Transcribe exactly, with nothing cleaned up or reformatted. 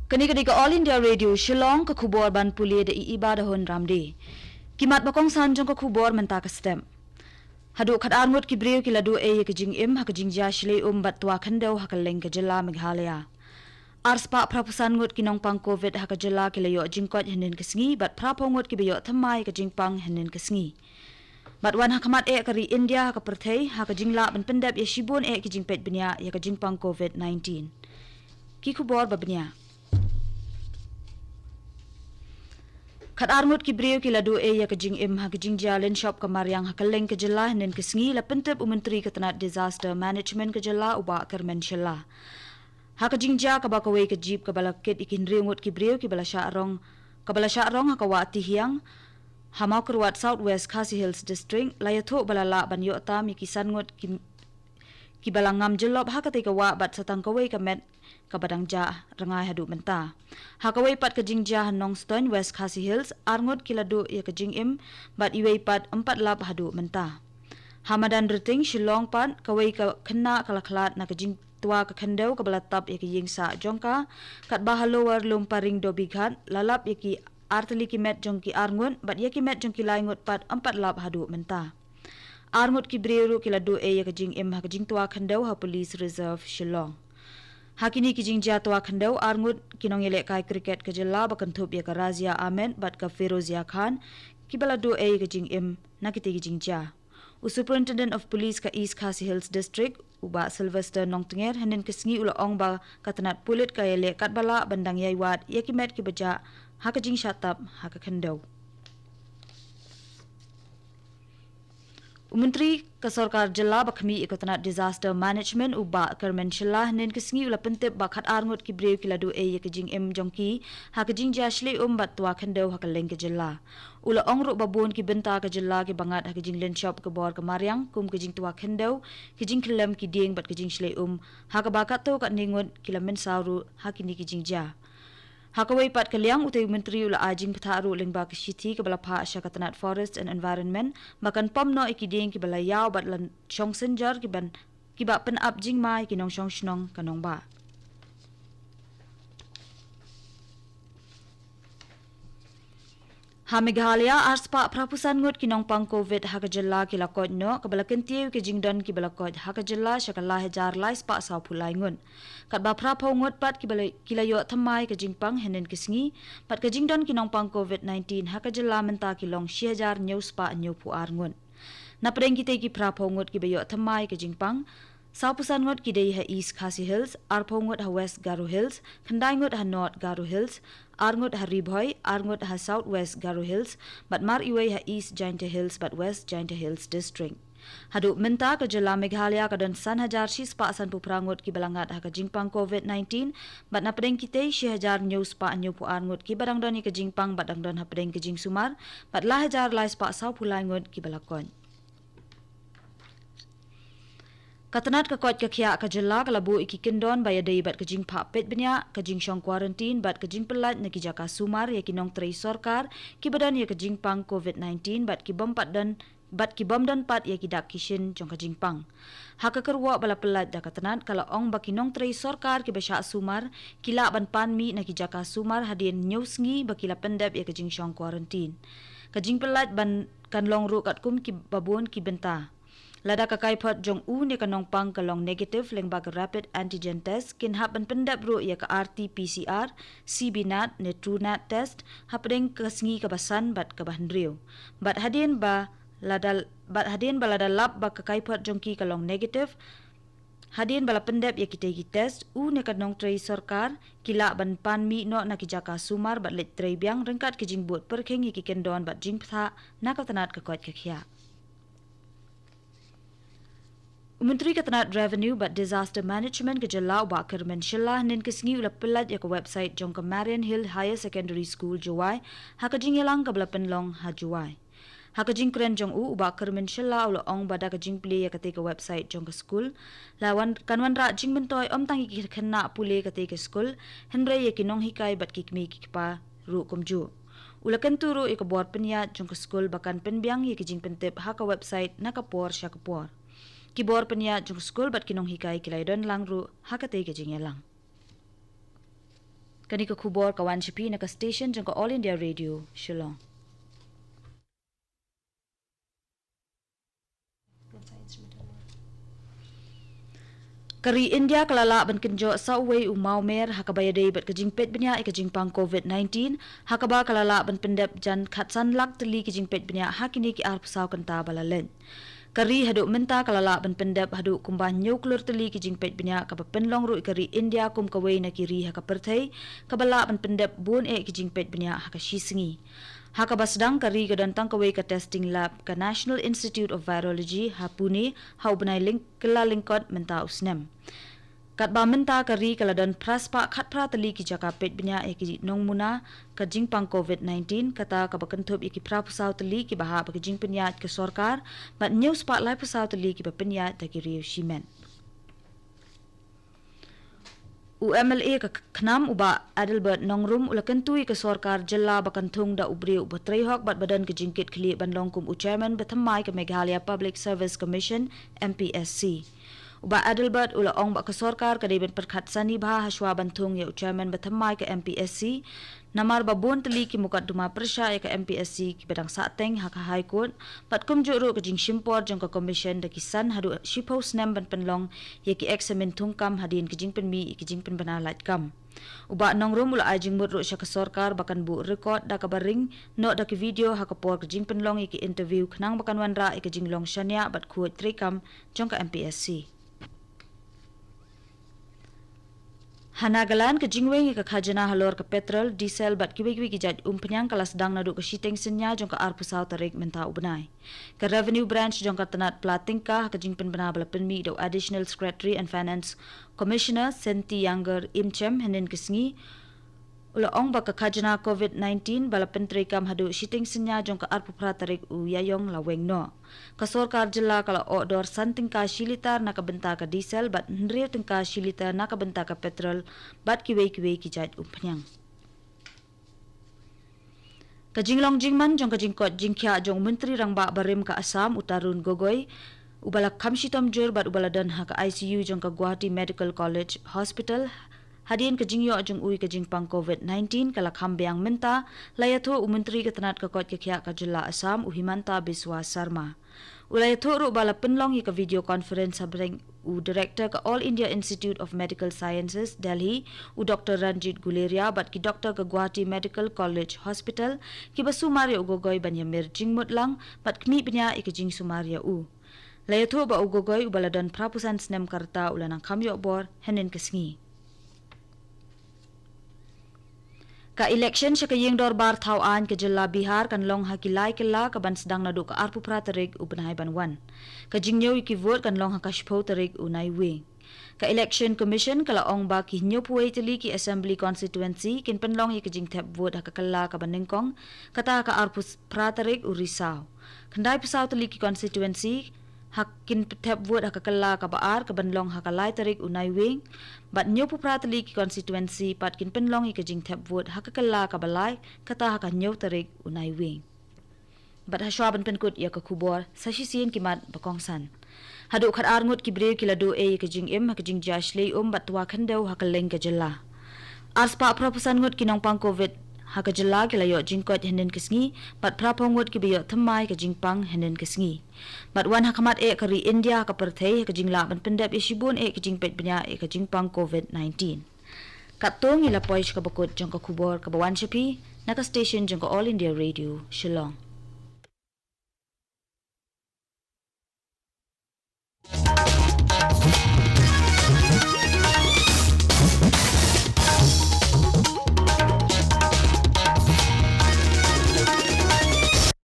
Kane ka dei ka All India Radio Shillong, ka khubor ban pule da i Iba da Hun Ramde. Ki mat ba kongsan jong ka khubor mynta ka step. Haduh khat ar ngut ki briew ki la duh ei ïa ka jingim ha ka jingjia shlei um bad twa khyndew ha kylleng ka jylla Meghalaya. Ar spah phra phew san ngut ki nongpang covid ha ka jylla ki la ïoh jingkoit hynnin ka sngi bad phra phew ngut ki ba ïoh thymmai ka jingpang hynnin ka sngi. Bad wan ha khmat eh ka ri India ha ka pyrthei ha ka jinglah ban pyndep ïa shibun eh ki jingpeit bniah ïa ka jingpang covid nineteen. Ki khubor ba bniah. Khat ar ngut ki briew ki la duh ei ïa ka jingim ha ka jingjia lynshop ka mariang ha kylleng ka jylla hynnin ka sngi, la pyntip u Myntri ka tnat Disaster Management ka jylla, u Bah Kyrmen Shylla. Ha ka jingjia kaba kawei ka jeep kaba la kit ïa ki hynriew ngut ki briew kiba la shah rong, kaba la shah rong ha ka wah Tihiang, ha Mawkyrwat, South West Khasi Hills District, la ïathuh ba la lah ban ïoh tam ïa ki san ngut ki, kiba la ngam jyllop ha katei ka wah bad sa tang kawei ka met kaba dang jah rngai haduh mynta. Ha kawei pat ka jingjia ha Nongstoiñ, West Khasi Hills, ar ngut ki la duh ïa ka jingim bad iwei pat ym pat lap haduh mynta. Ha madan Rting, Shillong pat, kawei ka khynnah ka la khlad na ka jingtwa ka khyndew kaba la tap ïa ka ïing sah jong ka, katba ha Lower Lumparing Dobighat, la lap ïa ki artylli ki met jong ki ar ngut bad ïa ki met jong ki lai ngut pat ym pat lap haduh mynta. Ar ngut ki briew ruh ki la duh ei ïa ka jingim ha ka jingtwa khyndew ha Police Reserve Shillong. Ha kine ki jingjia twa khyndew, ar ngut ki nongïalehkai cricket ka jylla ba kynthup ïa ka Razia Ahmed bad ka Ferozia Khan, kiba la duh ei ïa ka jingim na kitei ki jingjia. U Superintendent of Police ka East Khasi Hills District, u Bah Sylvester Nongtnger, hynnin ka sngi u la ong ba ka tnat pulit ka ïaleh katba lah ban dang ïai wad ïa ki met kiba jah ha ka jingshah tap ha ka khyndew. U Myntri ka Sorkar Jylla ba khmih ïa ka tnat Disaster Management, u Bah Kyrmen Shylla, hynnin ka sngi u la pyntip ba khat ar ngut ki briew ki la duh ei ïa ka jingim jong ki ha ka jingjia shlei um bad twa khyndew ha kylleng ka jylla. U la ong ruh ba bun ki bynta ka jylla kiba ngat ha ka jinglynshop ka bor ka mariang, kum ka jingtwa khyndew, ka jingkhyllem ki dieng bad ka jingshlei um, ha kaba katto katne ngut ki la mynsaw ruh ha kine ki jingjia. Ha kawei pat ka liang, utei u Myntri u la ai jingbthah ruh lyngba ka shithi kaba la phah sha ka tnat Forest and Environment ba kan pom noh ïa ki dieng kiba la ïaw bad la shong synjor kiban, kiba pynap jingma ïa ki nongshong shnong ka nongbah. Ha Meghalaya, ar spah phra phew san ngut ki nongpang covid ha ka jylla ki la koit noh, kaba la kyntiew ïa ka jingdon kiba la koit ha ka jylla sha ka lai hajar lai spah saw phew lai ngut. Katba phra phew ngut pat kiba la, ki la ïoh thymmai ka jingpang hynnin ka sngi, bad ka jingdon ki nongpang covid nineteen ha ka jylla mynta ki long shi hajar hynñiew spah hynñiew phew ar ngut. Na pdeng kitei ki phra phew ngut kiba ïoh thymmai ka jingpang, saw phew san ngut ki dei ha East Khasi Hills, ar phew ngut ha West Garo Hills, khyndai ngut ha North Garo Hills, ar ngut ha Ri Bhoi, ar ngut ha South West Garo Hills, bad mar iwei ha East Jaintia Hills bad West Jaintia Hills District. Haduh mynta ka jylla Meghalaya ka don san hajar shi spah san phew phra ngut kiba la ngat ha ka jingpang covid nineteen, bad na pdeng kitei shi hajar hynñiew spah hynñiew phew ar ngut kiba dang don ïa ka jingpang bad dang don ha pdeng ka jingsumar, bad lai hajar lai spah saw phew lai ngut kiba la koit. Ka tnat ka koit ka khiah ka jylla ka la buh ïa ki kyndon ba ïadei bad ka jingphah peit bniah, ka jingshong quarantine bad ka jingpyllait na ki jaka sumar ïa ki nongtrei sorkar kiba don ïa ka jingpang covid nineteen bad ki bym pat don, bad ki bym don pat ïa ki dak ki shin jong ka jingpang. Ha ka kyrwoh ba la pyllait da ka tnat, ka la ong ba ki nongtrei sorkar kiba shah sumar ki lah ban pan mih na ki jaka sumar hadien hynñiew sngi ba ki la pyndep ïa ka jingshong quarantine. Ka jingpyllait ban kan long ruh katkum kiba bun ki bynta. Lada ka kaiphod jong u ne ka nongpang ka long negative lyngba ka rapid antigen test, kin hap ban pyndep ruh ïa ka R T P C R, C B nat ne TrueNat test hapdeng ka sngi kaba san bad kaba hynriew. Bad hadien ba lada, bad hadien ba lada lap ba ka kaiphod jong ki ka long negative, hadien ba la pyndep ïa kitei ki test, u ne ka nongtrei sorkar ki lah ban pan mih noh na ki jaka sumar bad leit trei biang ryngkat ki jingbud pyrkhing ïa ki kyndon bad jingpyntha na ka tnat ka koit ka khiah. U Myntri ka tnat Revenue bad Disaster Management ka jylla, u Bah Kyrmen Shylla, hynnin ka sngi u la pyllait ïa ka website jong ka Marian Hill Higher Secondary School, Jowai, ha ka jingïalang kaba la pynlong ha Jowai. Ha ka jingkren jong u, u Bah Kyrmen Shylla u la ong ba da ka jingplie ïa katei ka website jong ka skul, la wan, kan wanrah jingmyntoi ym tang ïa ki khynnah pule katei ka skul, hynrei ïa ki nonghikai bad ki kmie ki kpa ruh kumjuh. U la kyntu ruh ïa ka bor pynïaid jong ka skul ba kan pynbiang ïa ki jingpyntip ha ka website na ka por sha ka por. Ki bor pynïaid jong ka skul bad ki nonghikai ki la ïadon lang ruh ha katei ka jingïalang. Kane ka khubor ka wan sha phi na ka station jong ka All India Radio, Shillong. Ka ri India ka la lah ban kynjoh sa uwei u mawmer ha kaba ïadei bad ka jingpeit bniah ïa ka jingpang COVID nineteen, ha kaba ka la lah ban pyndep jan khatsan lak tylli ki jingpeit bniah ha kine ki arphew saw kynta ba la leit. Ka ri haduh mynta ka la lah ban pyndep haduh kumba hynñiew klur tylli ki jingpeit bniah, kaba pynlong ruh ïa ka ri India kum kawei na ki ri ha ka pyrthei kaba lah ban pyndep bun eh ki jingpeit bniah ha ka shi sngi. Ha kaba sdang ka ri ka don tang kawei ka testing lab, ka National Institute of Virology ha Pune, ha u bnai Lyng-, Kyllalyngkot mynta u snem. Katba mynta ka ri ka la don phra spah khatphra tylli ki jaka peit bniah ïa ki nongmuna ka jingpang COVID nineteen, kata kaba kynthup ïa ki phraphew saw tylli kiba hap ha ka jingpynïaid ka sorkar, bad hynñiew spah laiphew saw tylli kiba pynïaid da ki riew shimet. U MLA ka Khnam u Bah Adelbert Nongrum u la kyntu ïa ka sorkar jylla ba kan thung da u briew uba trei hok bad ba don ka jingkitkhlieh ban long kum u chairman ba thymmai ka Meghalaya Public Service Commission, MPSC. U Bah Adelbert u la ong ba ka sorkar ka dei ban pyrkhat sani bha hashwa ban thung ïa u chairman ba thymmai ka MPSC, namar ba bun tylli ki mukotduma pyrshah ïa ka MPSC kiba dang sahteng ha ka High Court, bad kumjuh ruh ka jingshim por jong ka commission da ki san haduh shiphew snem ban pynlong ïa ki eksamin thungkam hadien ka jingpynmih ïa ka jingpynbna laitkam. U Bah Nongrum u la ai jingmut ruh sha ka sorkar ba kan buh record da kaba ring, noh da ki video ha ka por ka jingpynlong ïa ki interview, khnang ba kan wanrah ïa ka jinglong shaniah bad khuid treikam jong ka MPSC. Ha Nagaland, ka jingweng ïa ka khajna halor ka petrol, diesel bad kiwei kiwei ki jait umphniang ka la sdang naduh ka shiteng synñia jong ka arphew saw tarik mynta u bnai. Ka Revenue Branch jong ka tnad pla tyngka ha ka jingpynbna ba la pynmih da u Additional Secretary and Finance Commissioner Senti Younger Imchem hynnin ka sngi, u la ong ba ka khajna COVID nineteen ba la pyntreikam haduh shiteng synñia jong ka arphew phra tarik u Ïaïong la weng noh. Ka sorkar jylla ka la ohdor san tyngka shi litar na ka bynta ka diesel bad hynriew tyngka shi litar na ka bynta ka petrol bad kiwei kiwei ki jait umphniang. Ka jinglong jingman jong ka jingkoit jingkhiah jong u Myntri Rangbah barim ka Assam, u Tarun Gogoi, uba la kham shitom jur bad uba la don ha ka ICU jong ka Guwahati Medical College Hospital hadien ka jingïoh jong u ïa ka jingpang COVID nineteen, ka la kham biang mynta, la ïathuh u Myntri ka tnad ka koit ka khiah ka jylla Assam, u Himanta Biswa Sarma. U la ïathuh ruh ba la pynlong ïa ka video conference hapdeng u Director ka All India Institute of Medical Sciences, Delhi, u Doctor Ranjit Guleria, bad ki doktor ka Guwahati Medical College Hospital, kiba sumar ïa u Gogoi ban ïamir jingmut lang bad khmih bniah ïa ka jingsumar ïa u. La ïathuh ba u Gogoi uba la don phraphew san snem ka rta u la nang kham ïoh bor hynnin ka sngi. Ka election sha ka ïing dorbar thaw aiñ ka jylla Bihar kan long ha ki lai kylla, kaban sdang naduh ka arphew phra tarik u bnai ban wan. Ka jingñiew ïa ki vote kan long ha ka shiphew tarik u Naiwieng. Ka Election Commission ka la ong ba ki hynñiewphew wei tylli ki assembly constituency kin pynlong ïa ka jingthep vote ha ka kylla kaba nyngkong, kata ha ka arphew phra tarik u Risaw. Khyndaiphew saw tylli ki constituency ha kin thep vote ha ka kylla kaba ar, kaban long ha ka lai tarik u Naiwieng, bad hynñiewphew phra tylli ki constituency pat kin pynlong ïa ka jingthep vote ha ka kylla kaba lai, kata ha ka hynñiew tarik u Naiwieng. Bad hashwa ban pynkut ïa ka khubor, sa shisien ki mat ba kongsan. Haduh khatar ngut ki briew ki la duh ei ïa ka jingim ha ka jingjia shlei um bad twa khyndew ha kylleng ka jylla. Arspah phraphew san ngut ki nongpang COVID ha ka jylla ki la ïoh jingkoit hynnin ka sngi, bad phraphew ngut kiba ïoh thymmai ka jingpang hynnin ka sngi. Bad wan ha khmat eh ka ri India ha ka pyrthei ha ka jinglah ban pyndep ïa shibun eh ka jingpeit bniah ïa ka jingpang COVID nineteen. Katto ngi la poi sha kaba kut jong ka khubor kaba wan sha phi na ka station jong ka All India Radio, Shillong.